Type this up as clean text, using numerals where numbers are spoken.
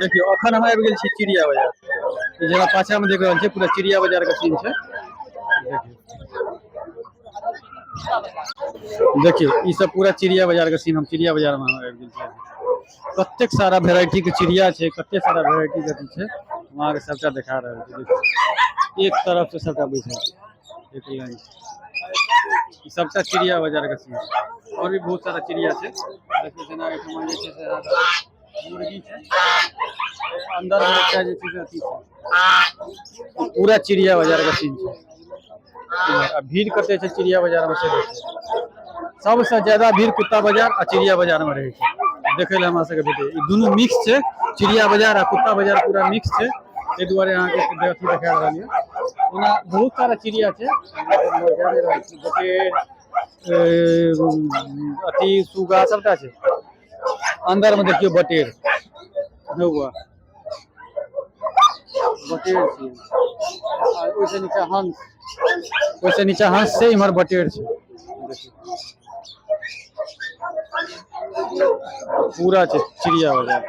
देखियौ, अखन हम आबि गेल छी चिड़िया बाजार। ई जेना पाछा में देख रहल छी, पूरा चिड़िया बाजार के सीन छै। देखियौ, देखियौ, ई सब पूरा चिड़िया बाजार के सीन। हम चिड़िया बाजार में हम आबि गेल छी। कतेक सारा वेराइटी के चिड़िया छै, कतेक सारा वेराइटी के अथी छै, हम अहाँके सबटा देखा रहल छी। देखियौ, एक तरफ से सबटा बैसल छै एक लाइन। ई सबटा चिड़िया बाजार के सीन छै। और भी बहुत सारा चिड़िया छै। देखियौ, जेना एहिठमा जे छै से अहाँके मुर्गी छै, अंदर मे एकटा जे छै से अथी छै। पूरा चिड़िया बाजार के सीन छै। आ भीड़ कते छै चिड़िया बाजार में से देखियौ। सबसँ ज्यादा भीड़ कुत्ता बाजार आ चिड़िया बाजार में रहै छै, देखै लए हमरा सबके भेटै। ई दुनू मिक्स छै, चिड़िया बाजार आ कुत्ता बाजार पूरा मिक्स छै। ताहि दुआरे अहाँके अथी देखा रहल यऽ। ओना बहुत सारा चिड़िया छै, बटेर, अथी, सुगा, सबटा छै अंदर में। देखियौ, बटेर हौआ बटेर छै। आ ओहिसँ नीचा हंस, ओहिसँ नीचा हंस छै, इम्हर बटेर छै। देखियौ, पूरा छै चिड़िया बाजार।